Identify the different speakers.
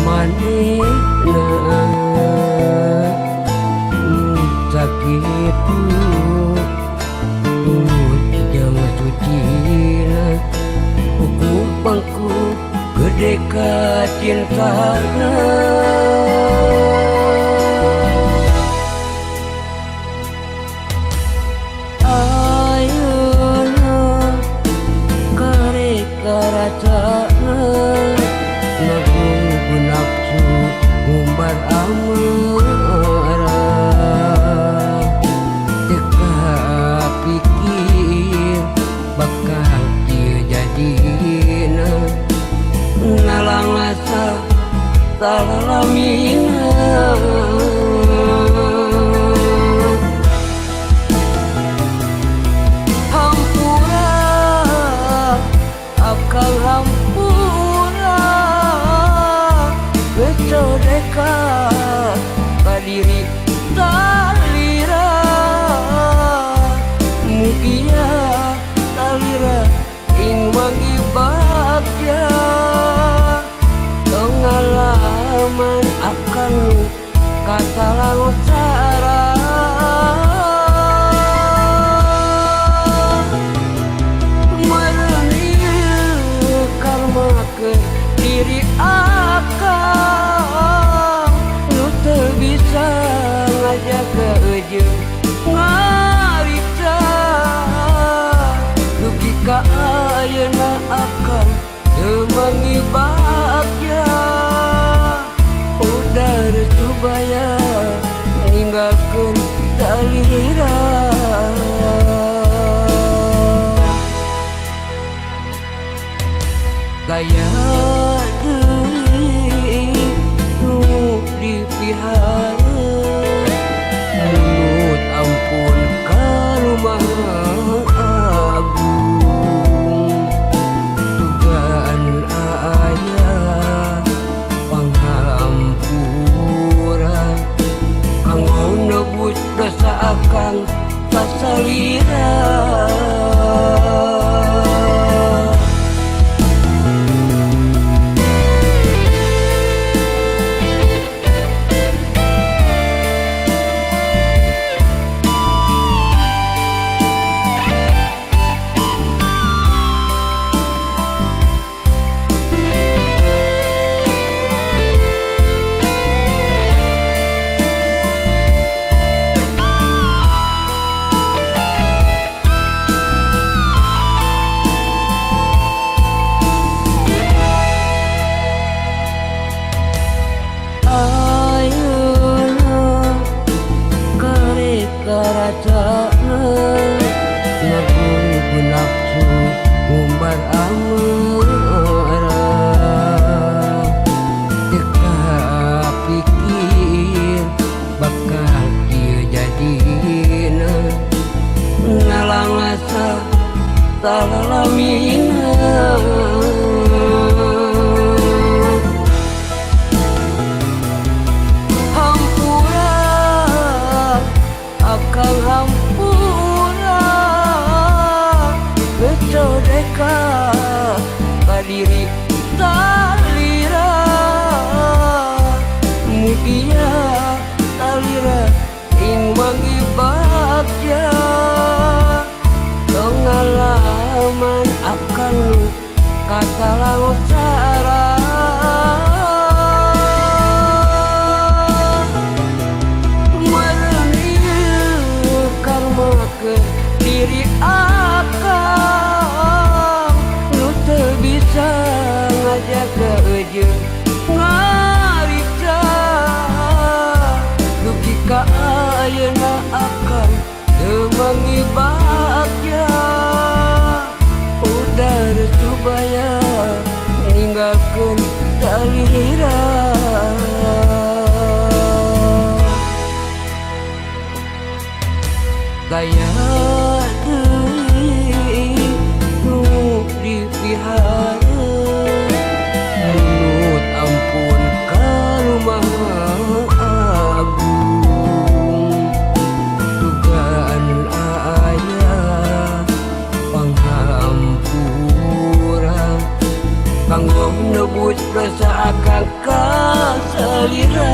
Speaker 1: Manehna sakitu jeung sucina ku pangku gede kacintana. Ayeuna karek karasana ngagugu nafsu ngumbar amarah, teu kapikir bakal kieu jadina, ngalang asa salalamina. Hampura akang, hampura, ngecodeka ka diri salira. Mugia salira ing manggih bagja, pengalaman akang kasalangosara. Meureun ieu karma keur diri akang nu teu bisa ngajaga jeung ngariksa, dugi ka ayeuna akang teu manggih bagja. Udar subaya ninggalkeun salira. Gaya deui nu dipiharep, mulut ampun ka Maha Agung, dugaan aya panghampura kanggo nebus dosa akang sasalira. Ayeuna karek karasana ngagugu nafsu ngumbar amarah, teu kapikir bakal kieu jadina, ngalang asa salalamina. Hampura akang, hampura, ngecodeka ka diri salira. Mugia salira ing manggih bagja, pengalaman akang kasalangosara. Meureun ieu karma keur diri akang nu teu bisa ngajaga jeung ngariksa, dugi ka ayeuna akang teu manggih bagja. Udar subaya ninggalkeun salira. Gaya deui nu dipiharep, mulut ampun ka Maha Agung, dugaan aya panghampura kanggo nebus. Kersa akang ka salira.